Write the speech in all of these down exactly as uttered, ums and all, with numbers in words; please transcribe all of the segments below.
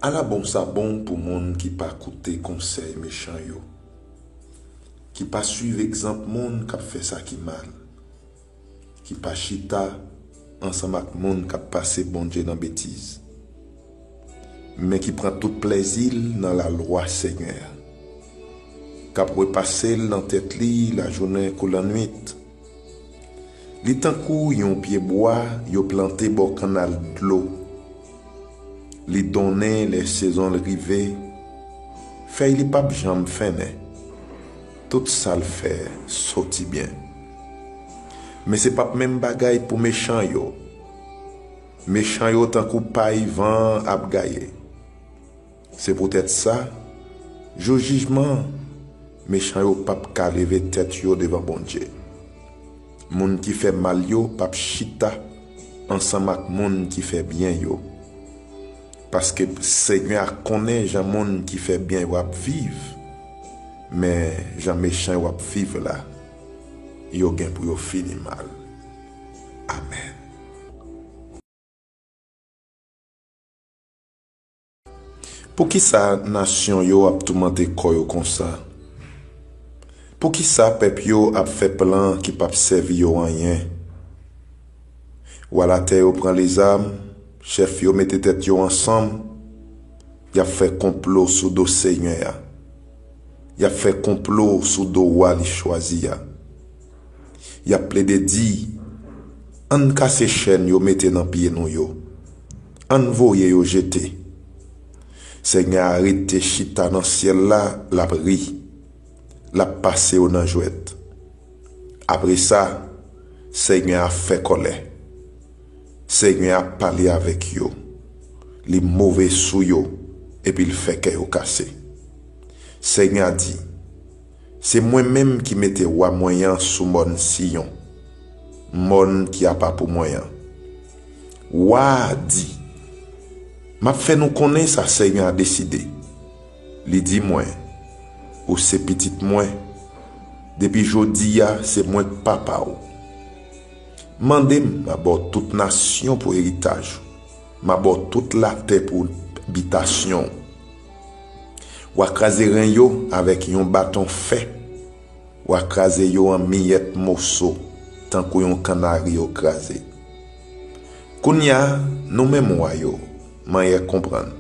Ala bon sa bon pou moun ki pa koute konsèy mechan yo, ki pa suiv egzanp moun k ap fè sa ki mal, ki pa chita ansanm ak moun k ap pase Bondye nan betiz, men ki pran tout plèzi l nan lalwa Senyè a, k ap repase l nan tèt li lajounen kou lannwit. Li tankou yon pyebwa yo plante bò kannal dlo. Li donnen lè sezon l rive. Fèy li p ap janm fennen. Tout sa l fè soti byen. Men se p ap menm bagay pou mechan yo. Mechan yo tankou pay van an ap gaye. Se poutèt sa, jou jijman an, mechan yo p ap ka leve tèt yo devan Bondye. Moun ki fè mal yo p ap chita ansanm ak moun ki fè byen yo. Paske Senyè a konnen jan moun ki fè byen yo ap viv, men jan mechan yo ap viv la, yo gen pou yo fini mal. Amèn. Poukisa nasyon yo ap toumante kò yo konsa? Poukisa pèp yo ap fè plan ki p ap sèvi yo anyen? Wa latè yo pran lezam, chèf yo mete tèt yo ansanm, y ap fè konplo sou do Senyè a. Y ap fè konplo sou do wa li chwazi a. Y ap plede di, ann kase chèn yo mete nan pye nou yo. Ann voye yo jete. Senyè a rete chita nan syèl la, l ap ri. L ap pase yo nan jwèt. Apre sa, Senyè a fè kòlè. Senyè a pale avèk yo. Li move sou yo, epi l fè kè yo kase. Senyè a di, se mwen menm ki mete wa mwen an sou mòn Siyon, mòn ki apa pou mwen an. Wa a di, m ap fè nou konnen sa Senyè a deside. Li di mwen, ou se pitit mwen, depi jodi a se mwen k papa w. Mande m, m a ba w tout nasyon pou eritaj ou, m a ba w tout latè pou bitasyon w. W a kraze ren yo avèk yon baton fè, w a kraze yo an miyèt moso, tankou yon kannari yo kraze. Kounye a, nou menm wa yo, manyè konprann.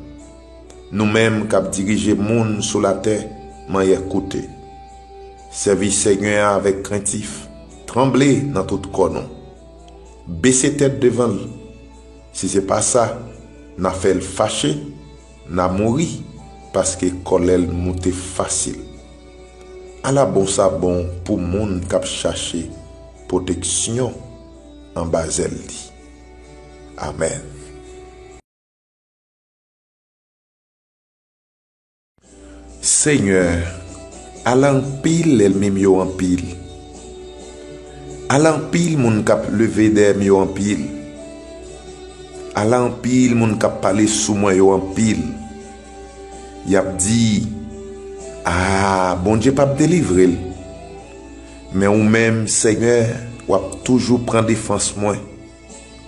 Nou menm k ap dirije moun sou latè, manyè koute. Sèvi Senyè a avèk krentif, tranble nan tout kò nou. Bese tèt devan l. Si se pa sa, n a fè l fache, n a mouri, paske kòlè l moute fasil. Ala bon sa bon pou moun k ap chache pwoteksyon anba zèl li. Amèn. Senyè, ala anpil lènmi m yo anpil. Ala anpil moun k ap leve dèyè m yo anpil. Ala anpil moun k ap pale sou mwen yo anpil. Y ap di, a, Bondye p ap delivre l. Men ou menm, Senyè, w ap toujou pran defans mwen.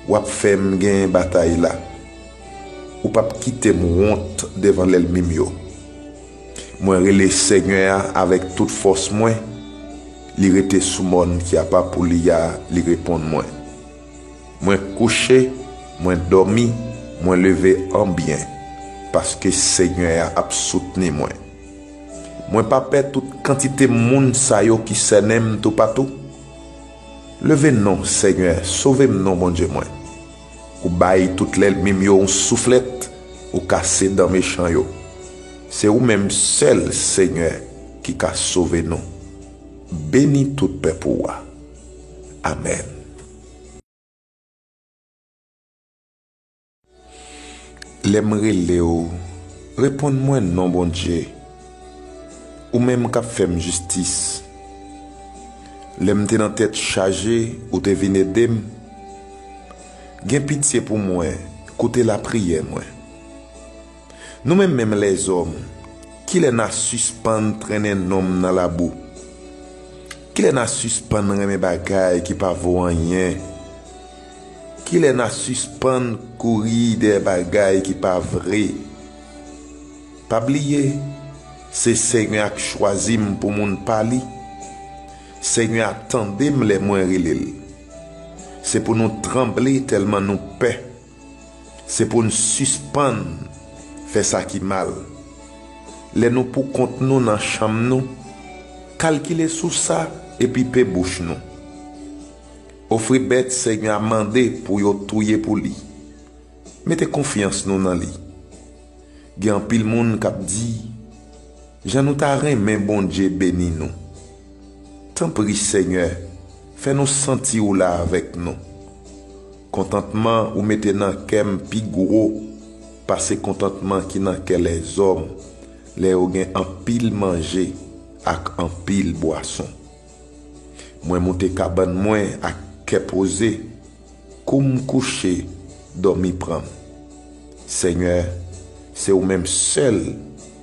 W ap fè m genyen batay la. Ou p ap kite m wont devan lènmi m yo. Mwen rele Senyè a avèk tout fòs mwen. Li rete sou mòn ki apa pou li a, li reponn mwen. Mwen kouche, mwen dòmi, mwen leve an byen, paske Senyè a ap soutni mwen. Mwen pa pè tout kantite moun sa yo ki sènen m toupatou. Leve non, Senyè, sove m non, Bondye mwen. Ou bay tout lènmi m yo yon souflèt, ou kase dan mechan yo. Se ou menm sèl, Senyè, ki ka sove nou. Beni tout pèp ou a. Amèn. Lè m rele w, reponn mwen non, Bondye. Ou menm k ap fè m jistis. Lè m te nan tèt chaje, ou te vin ede m. Gen pitye pou mwen, koute lapriyè mwen. Nou menm menm lèzòm, kilè n a sispann trennen non m nan labou? Kilè n a sispann renmen bagay ki pa vo anyen? Kilè n a sispann kouri dèyè bagay ki pa vre? Pa bliye, se Senyè a k chwazi m pou moun pa li. Senyè a tande m lè mwen rele l. Se pou nou tranble tèlman nou pè. Se pou n sispann fè sa ki mal. Lè nou poukont nou nan chanm nou, kalkile sou sa epi pe bouch nou. Ofri bèt Senyè a mande pou yo touye pou li. Mete konfyans nou nan li. Gen anpil moun k ap di, "Jan nou ta renmen Bondye beni nou." Tanpri, Senyè, fè nou santi ou la avèk nou. Kontantman ou mete nan kè m pi gwo pase kontantman ki nan kè lèzòm lè yo gen anpil manje ak anpil bwason. Mwen moute kabann mwen ak kè poze, kou m kouche, dòmi pran m. Senyè, se ou menm sèl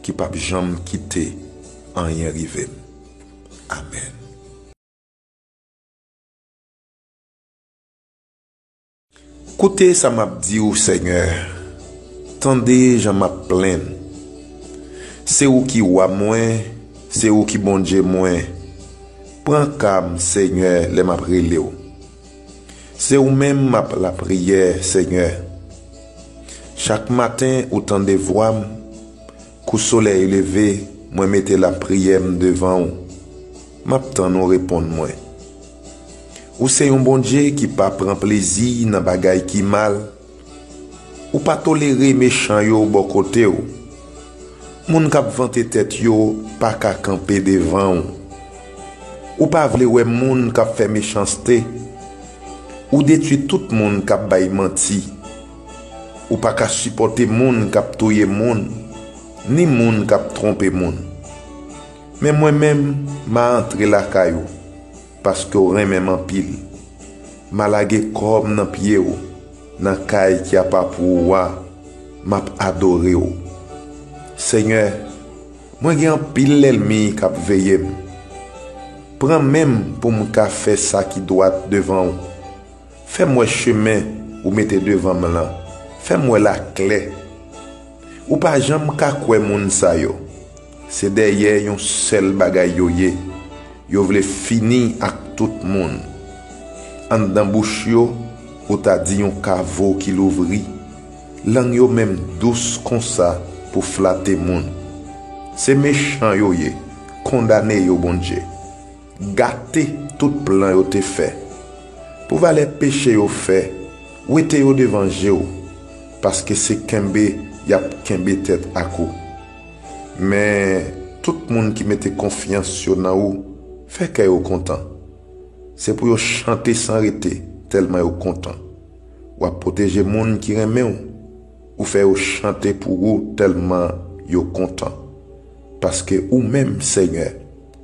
ki p ap janm kite anyen rive m. Amèn. Koute sa m ap di w, Senyè. Tande jan m ap plenn. Se ou ki wa mwen, se ou ki Bondye mwen. Pran ka m, Senyè, lè m ap rele w. Se ou menm m ap lapriyè, Senyè. Chak maten ou tande vwa m. Kou solèy leve, mwen mete lapriyè m devan w. M ap tann ou reponn mwen. Ou se yon Bondye ki pa pran plezi nan bagay ki mal. Ou pa tolere mechan yo bò kote w. Moun k ap vante tèt yo pa ka kanpe devan w. Ou pa vle wè moun k ap fè mechanste. Ou detwi tout moun k ap bay manti. Ou pa ka sipòte moun k ap touye moun, ni moun k ap twonpe moun. Men mwen menm, m a antre lakay ou, paske w renmen m anpil. M a lage kò m nan pye w, nan kay ki apa pou ou a, m ap adore w. Senyè, mwen gen anpil lènmi k ap veye m. Pran men m pou m ka fè sa ki dwat devan w. Fè m wè chemen ou mete devan m lan. Fè m wè l aklè. Ou pa janm ka kwè moun sa yo. Se dèyè yon sèl bagay yo ye. Yo vle fini ak tout moun. Anndan bouch yo, ou ta di yon kavo ki louvri. Lang yo menm dous konsa pou flate moun. Se mechan yo ye. Kondane yo, Bondye. Gate tout plan yo te fè. Pou valè peche yo fè, wete yo devan je w, paske se kenbe y ap kenbe tèt ak ou. Men, tout moun ki mete konfyans yo nan ou, fè kè yo kontan. Se pou yo chante san rete, tèlman yo kontan. W ap pwoteje moun ki renmen w. Ou fè yo chante pou ou tèlman yo kontan. Paske ou menm, Senyè,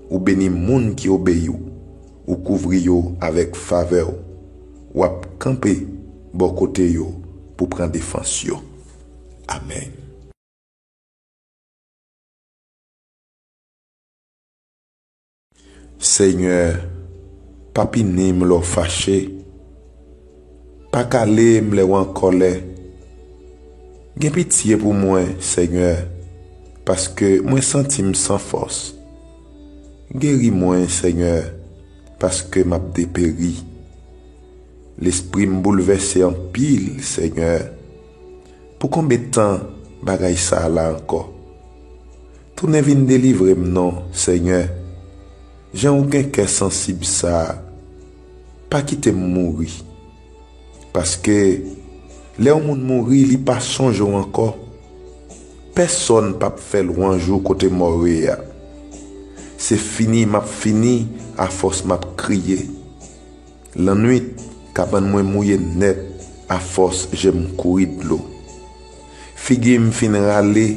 ou beni moun ki obeyi w. Ou kouvri yo avèk favè w. W ap kanpe bò kote yo pou pran defans yo. Amèn. Senyè, pa pini m lè w fache. Pa kale m lè w an kòlè. Gen pitye pou mwen, Senyè, paske mwen santi m san fòs. Geri mwen, Senyè, paske m ap deperi. Lespri m boulvèse anpil, Senyè. Pou konbyen tan bagay sa a la ankò? Tounen vin delivre m non, Senyè. Jan ou gen kè sansib sa a, pa kite m mouri. Paske lè yon moun mouri, li pa sonje w ankò. Pèsonn p ap fè lwanj ou kote mò yo ye a. Se fini m ap fini afòs m ap kriye. Lannwit, kabann mwen mouye nèt afòs je m kouri dlo. Figi m fin rale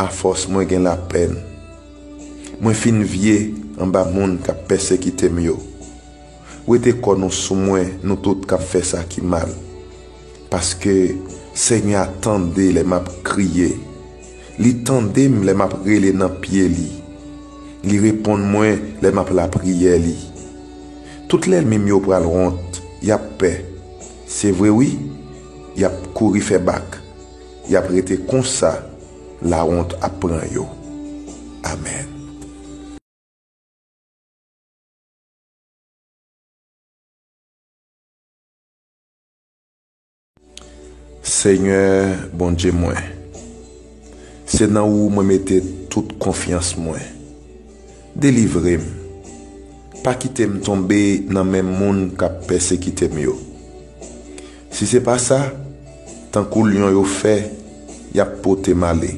afòs mwen gen lapèn. Mwen fin vye anba moun k ap pèsekite m yo. Wete kò nou sou mwen, nou tout k ap fè sa ki mal. Paske Senyè a tande lè m ap kriye. Li tande m lè m ap rele nan pye li. Li reponn mwen lè m ap lapriyè li. Tout lènmi m yo pral wont, y ap pè. Se vre wi, y ap kouri fè bak. Y ap rete konsa, lawont ap pran yo. Amèn. Senyè, Bondye mwen, se nan ou mwen mete tout konfyans mwen. Delivre m. Pa kite m tonbe nan men moun k ap pèsekite m yo. Si se pa sa, tankou lyon yo fè, y ap pote m ale.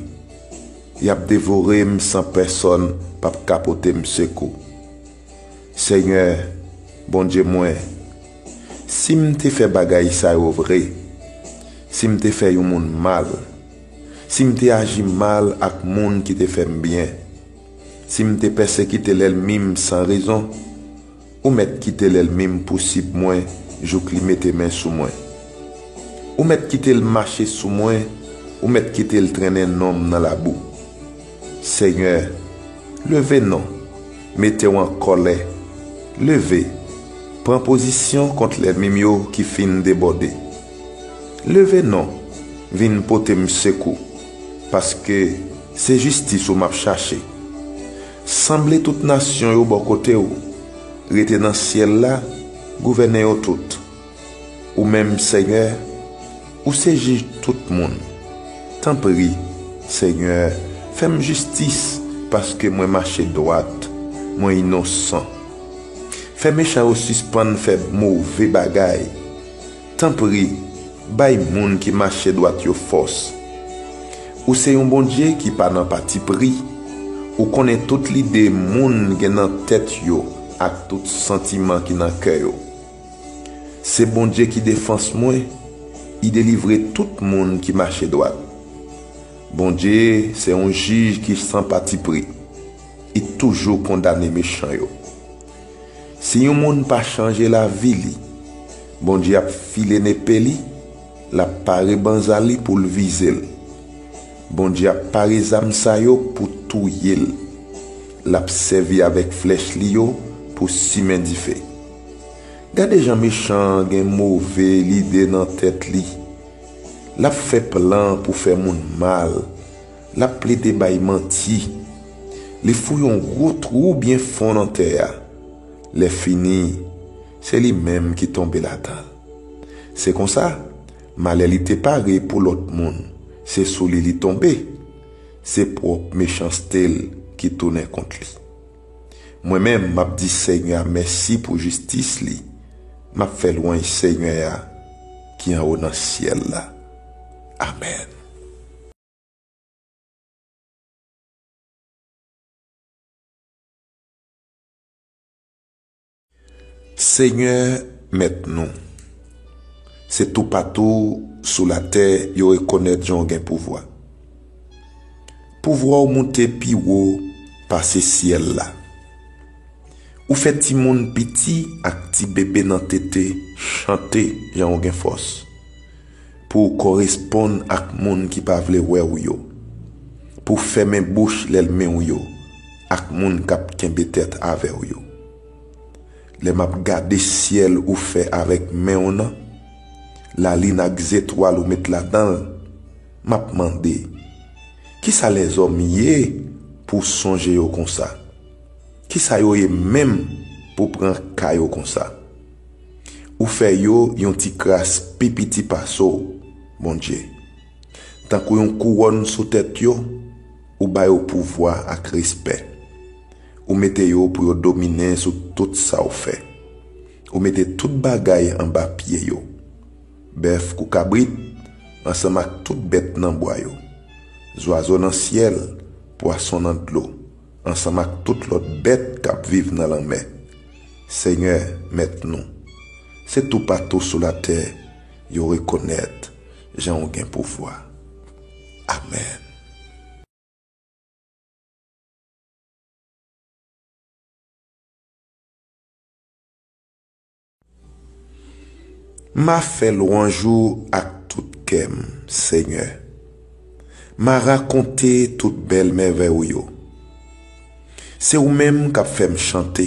Y ap devore m san pèsonn p ap ka pote m sekou. Senyè, Bondye mwen, si m te fè bagay sa yo vre, si m te fè yon moun mal, si m te aji mal ak moun ki te fè m byen, si m te pèsekite lènmi m san rezon, ou mèt kite lènmi m pousib mwen jouk li mete men sou mwen. Ou mèt kite l mache sou mwen, ou mèt kite l trennen non m nan labou. Senyè, leve non, mete w an kòlè. Leve, pran pozisyon kont lènmi m yo ki fin debòde. Leve non, vin pote m sekou, paske se jistis ou m ap chache. Sanble tout nasyon yo bò kote w, rete nan syèl la, gouvène yo tout. Ou menm, Senyè, ou se jij tout moun. Tanpri, Senyè, fè m jistis, paske mwen mache dwat, mwen inosan. Fè mechan yo sispann fè move bagay. Tanpri, bay moun ki mache dwat yo fòs. Ou se yon Bondye ki pa nan patipri. Ou konnen tout lide moun gen nan tèt yo ak tout santiman ki nan kè yo. Se Bondye ki defans mwen, li delivre tout moun ki mache dwat. Bondye se yon jij ki san patipri, li toujou kondane mechan yo. Si yon moun pa chanje lavi li, Bondye ap file nepe li, l ap pare banza li pou l vize l. Bondye ap pare zam sa yo pou touye l. L ap sèvi avèk flèch li yo pou simen dife. Gade jan mechan an gen move lide nan tèt li. L ap fè plan pou fè moun mal. L ap plede bay manti. Li fouye yon gwo twou byen fon nan tè a. Lèfini, se li menm ki tonbe ladan l. Se konsa, malè li te pare pou lòt moun, se sou li li tonbe. Se pwòp mechanste l ki tounen kont li. Mwen menm, m ap di Senyè a mèsi pou jistis li. M ap fè lwanj Senyè a ki anwo nan syèl la. Amèn. Senyè, Mèt nou, se toupatou sou latè yo rekonèt jan w gen pouvwa. Pouvwa w moute pi wo pase syèl la. Ou fè timoun piti ak ti bebe nan tete chante jan w gen fòs. Pou w koresponn ak moun ki pa vle wè w yo, pou w fèmen bouch lènmi w yo ak moun k ap kenbe tèt avè w yo. Lè m ap gade syèl ou fè avèk men w nan, lalin ak zetwal ou met ladan l, m ap mande, kisa lèzòm ye pou w sonje yo konsa? Kisa yo ye menm pou w pran ka yo konsa? Ou fè yo yon ti kras pi piti pase w, Bondye. Tankou yon kouwòn sou tèt yo, ou ba yo pouvwa ak respè. Ou mete yo pou yo domine sou tout sa w fè. Ou mete tout bagay anba pye yo. Bèf kou kabrit, ansanm ak tout bèt nan bwa yo. Zwazo nan syèl, pwason nan dlo, ansanm ak tout lòt bèt k ap viv nan lanmè. Senyè, Mèt nou, se toupatou sou latè yo rekonèt jan w gen pouvwa. Amèn. M a fè lwanj ou ak tout kè m, Senyè. M a rakonte tout bèl mèvèy ou yo. Se ou menm k ap fè m chante.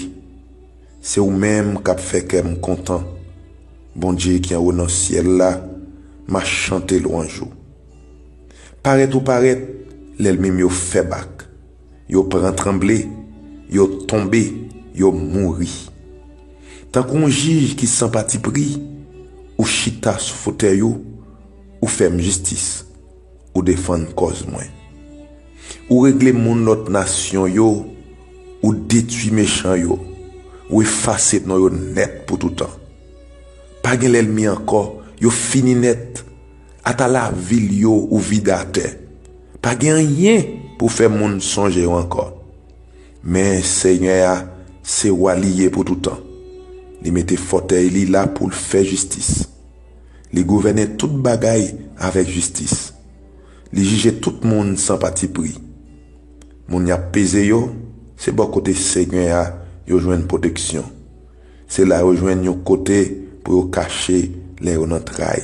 Se ou menm k ap fè kè m kontan. Bondye ki anwo nan syèl la, m a chante lwanj ou. Parèt ou parèt, Lènmi m yo fè bak. Yo pran tranble, yo tonbe, yo mouri. Tankou yon jij ki san patipri, ou chita sou fotèy ou, ou fè m jistis, ou defann kòz mwen. Ou regle moun lòt nasyon yo, ou detwi mechan yo, ou efase non yo nèt pou toutan. Pa gen lènmi ankò, yo fini nèt. Ata lavil yo ou vide atè. Pa gen anyen pou fè moun sonje yo ankò. Men Senyè a se wa li ye pou toutan. Li mete fòtèy li la pou l fè jistis. Li gouvène tout bagay avèk jistis. Li jije tout moun san patipri. Moun y ap peze yo, se bò kote Senyè a yo jwenn pwoteksyon. Se la yo jwenn yon kote pou yo kache lè yo nan tray.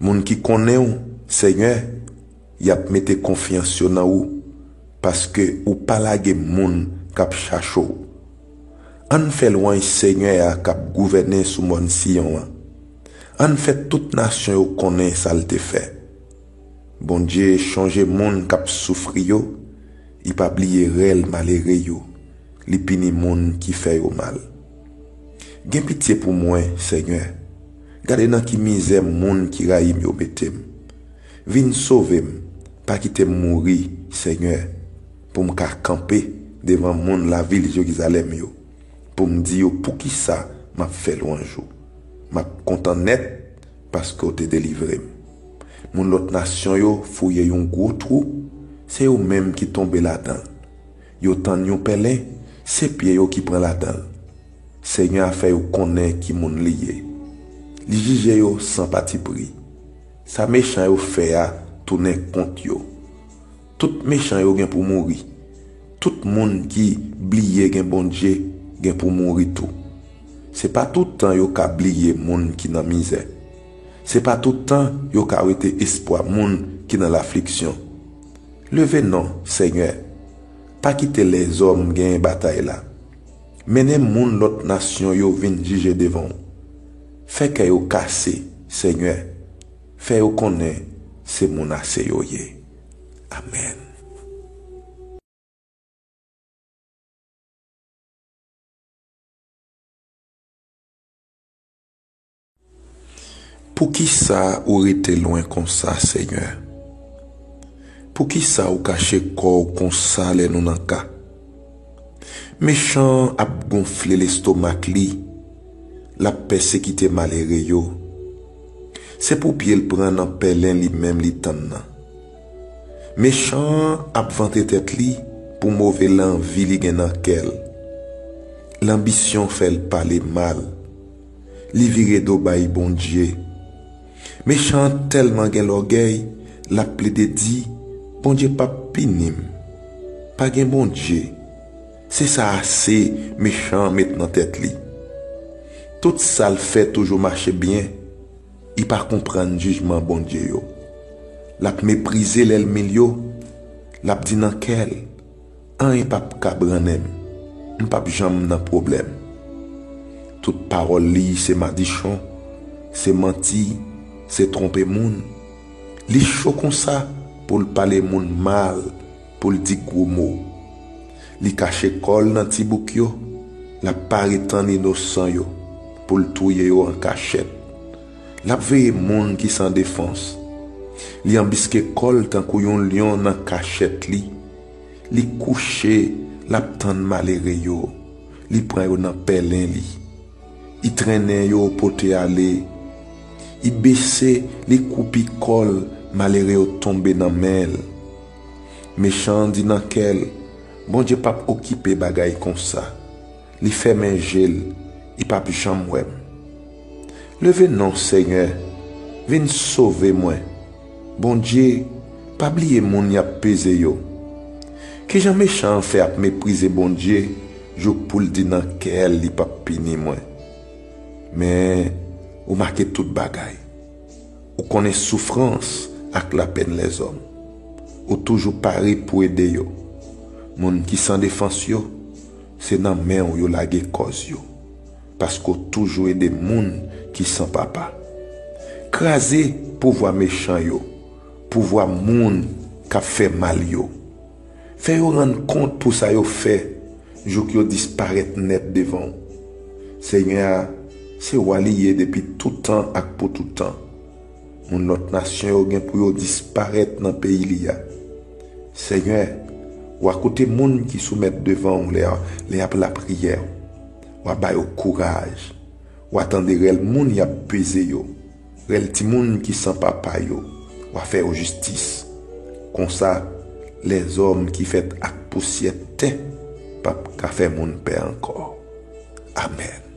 Moun ki konnen w, Senyè, y ap mete konfyans yo nan ou, paske ou pa lage moun k ap chache w. Ann fè lwanj Senyè a k ap gouvène sou mòn Siyon an. Ann fè tout nasyon yo konnen sa l te fè. Bondye chonje moun k ap soufri yo, li pa bliye rèl malere yo, li pini moun ki fè yo mal. Gen pitye pou mwen, Senyè. Gade nan ki mizè moun ki rayi m yo mete m. Vin sove m, pa kite m mouri, Senyè, pou m ka kanpe devan moun lavil Jerizalèm yo, pou m di yo poukisa m ap fè lwanj ou. M ap kontan nèt paske w te delivre m. Moun lòt nasyon yo fouye yon gwo twou, se yo menm ki tonbe ladan l. Yo tann yon pèlen, se pye yo ki pran ladan l. Senyè a fè yo konnen ki moun li ye. Li jije yo san patipri. Sa mechan yo fè a tounen kont yo. Tout mechan yo gen pou mouri. Tout moun ki bliye gen Bondye gen pou mouri tou. Se pa tout tan yo ka bliye moun ki nan mizè. Se pa tout tan yo ka wete espwa moun ki nan lafliksyon. Leve non, Senyè. Pa kite lèzòm genyen batay la. Mennen moun lòt nasyon yo vin jije devan w. Fè kè yo kase, Senyè. Fè yo konnen se moun ase yo ye. Amèn. Poukisa ou rete lwen konsa, Senyè? Poukisa ou kache kò w konsa lè nou nan ka? Mechan an ap gonfle lestomak li, l ap pèsekite malere yo. Se pou pye l pran nan pèlen li menm li tann nan. Mechan an ap vante tèt li pou move lanvi li gen nan kè l. Lanbisyon fè l pale mal. Li vire do bay Bondye. Mechan an tèlman gen lògèy, l ap plede di, Bondye p ap pini m. Pa gen Bondye. Se sa ase mechan an met nan tèt li. Tout sa l fè toujou mache byen. Li pa konprann jijman Bondye yo. L ap meprize lènmi l yo. L ap di nan kè l, anyen p ap ka brannen m. M p ap janm nan pwoblèm. Tout pawòl li se madichon, se manti, se twonpe moun. Li cho konsa pou l pale moun mal, pou l di gwo mo. Li kache kò l nan ti bouk yo, l ap pare tann inosan yo, pou l touye yo an kachèt. L ap veye moun ki san defans. Li anbiske kò l tankou yon lyon nan kachèt li. Li kouche, l ap tann malere yo. Li pran yo nan pèlen li. Li trennen yo pote ale. Li bese, li koupi kò l, malere yo tonbe nan men l. Mechan an di nan kè l, Bondye p ap okipe bagay konsa. Li fèmen je l, li p ap janm wè m. Leve non, Senyè, vin sove mwen. Bondye, pa bliye moun y ap peze yo. Kijan mechan an fè ap meprize Bondye jouk pou l di nan kè l li p ap pini mwen? Men, ou make tout bagay. Ou konnen soufrans ak lapenn lèzòm. Ou toujou pare pou ede yo. Moun ki san defans yo, se nan men w yo lage kòz yo. Paske w toujou ede moun ki san papa. Kraze pouvwa mechan yo, pouvwa moun k ap fè mal yo. Fè yo rann kont pou sa yo fè, jouk yo disparèt nèt devan w. Senyè a, se w a li ye depi tout tan ak pou tout tan. Moun lòt nasyon yo gen pou yo disparèt nan peyi li a. Senyè, w a koute moun ki soumèt devan w lè, lè y ap lapriyè. W a ba yo kouraj. W a tande rèl moun y ap peze yo, rèl timoun ki san papa yo. W a fè yo jistis. Konsa, lèzòm ki fèt ak pousyè tè p ap ka fè moun pè ankò. Amèn.